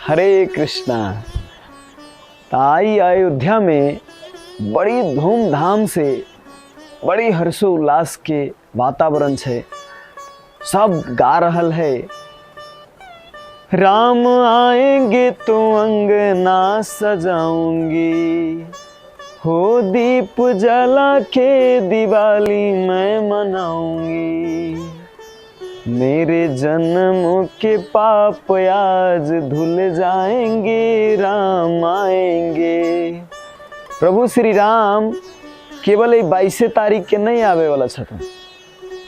हरे कृष्णा। तऽ आइ अयोध्यामे बड़ी धूमधामसँ बड़ी हर्षोल्लासके वातावरण छै, सब गा रहल है, राम आएंगे तो अंगना सजाऊंगी, हो दीप जला के दिवाली मैं मनाऊंगी, मेरे जन्म के पाप आज धुल जाएंगे, राम आएंगे। प्रभु श्री राम केवल एहि 22 तारीख के नहीं आवे वाला छथिन।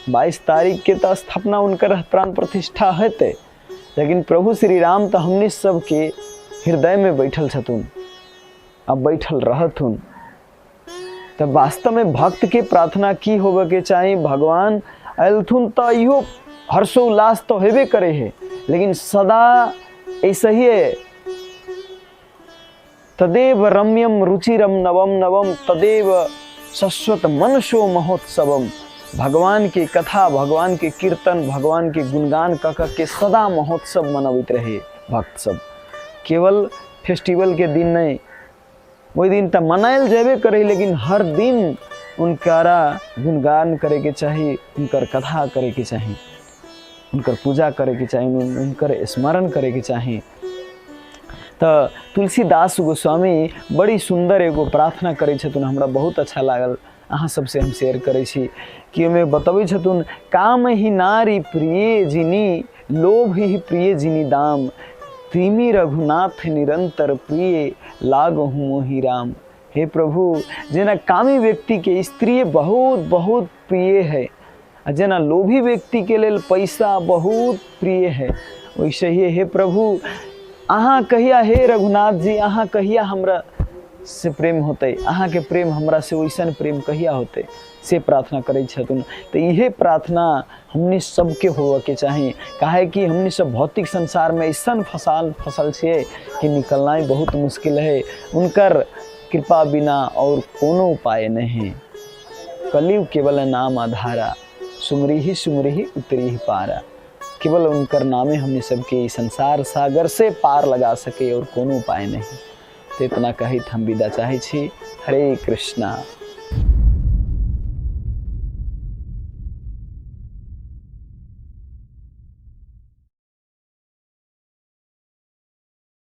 22 तारीख के तो स्थापना उनकर प्राण प्रतिष्ठा हेतै, लेकिन प्रभु श्री राम तो हमनी सबके हृदय में बैठल छथुन, अब बैठल रहथुन। तऽ वास्तवमे भक्तके प्रार्थना की होबऽके चाही? भगवान अयलथुन तऽ इहो हर्षोल्लास तऽ हेबे करै है, लेकिन सदा ऐसे ही है, तदेव रम्यम रुचिरम नवम नवम तदेव शश्वत मनसो महोत्सवम। भगवान के कथा, भगवान के कीर्तन, भगवान के गुणगान कऽ कऽ के सदा महोत्सव मनबैत रहे भक्त सब। केवल फेस्टिवल के दिन नहि, ओहि दिन तऽ मनायल जेबे करै, लेकिन हर दिन हुनकरा गुणगान करैके चाही, हुनकर कथा करैके चाही, हुनकर पूजा करैके चाही, हुनकर स्मरण करैके चाही। तऽ तुलसीदास गोस्वामी बड़ी सुन्दर एगो प्रार्थना करै छथुन, हमरा बहुत अच्छा लागल, अहाँ सबसँ हम शेयर करै छी कि ओहिमे बतबै छथुन, काम ही नारी प्रिय जिनी, लोभ ही प्रिय जिनी दाम, तिमी रघुनाथ निरंतर प्रिय लागहु मोहि राम। हे प्रभु, जेना कामी व्यक्तिके स्त्री बहुत बहुत प्रिय है, आ जेना लोभी व्यक्तिके लेल पैसा बहुत प्रिय है, वैसे ही हे प्रभु अहाँ कहिया, हे रघुनाथ जी अहाँ कहिया हमरा से प्रेम होतै, अहाँके प्रेम हमरा से वैसन प्रेम कहिया होतै, से प्रार्थना करै छथुन। तऽ इहे प्रार्थना हमनी सबके होबऽके चाही, काहेकि हमनी सब भौतिक संसारमे ऐसन फसाल फसल छियै कि निकलनाइ बहुत मुश्किल है। हुनकर कृपा बिना आओर कोनो उपाय नहि। कलयुग केवल नाम आधारा, सुमरी ही सुमरी ही उतरी ही पारा। केवल उनकर नामे हमने सबके ई संसार सागर से पार लगा सके और कोनो उपाय नहीं। तो इतना कहित हम विदा चाहे छी। हरे कृष्णा।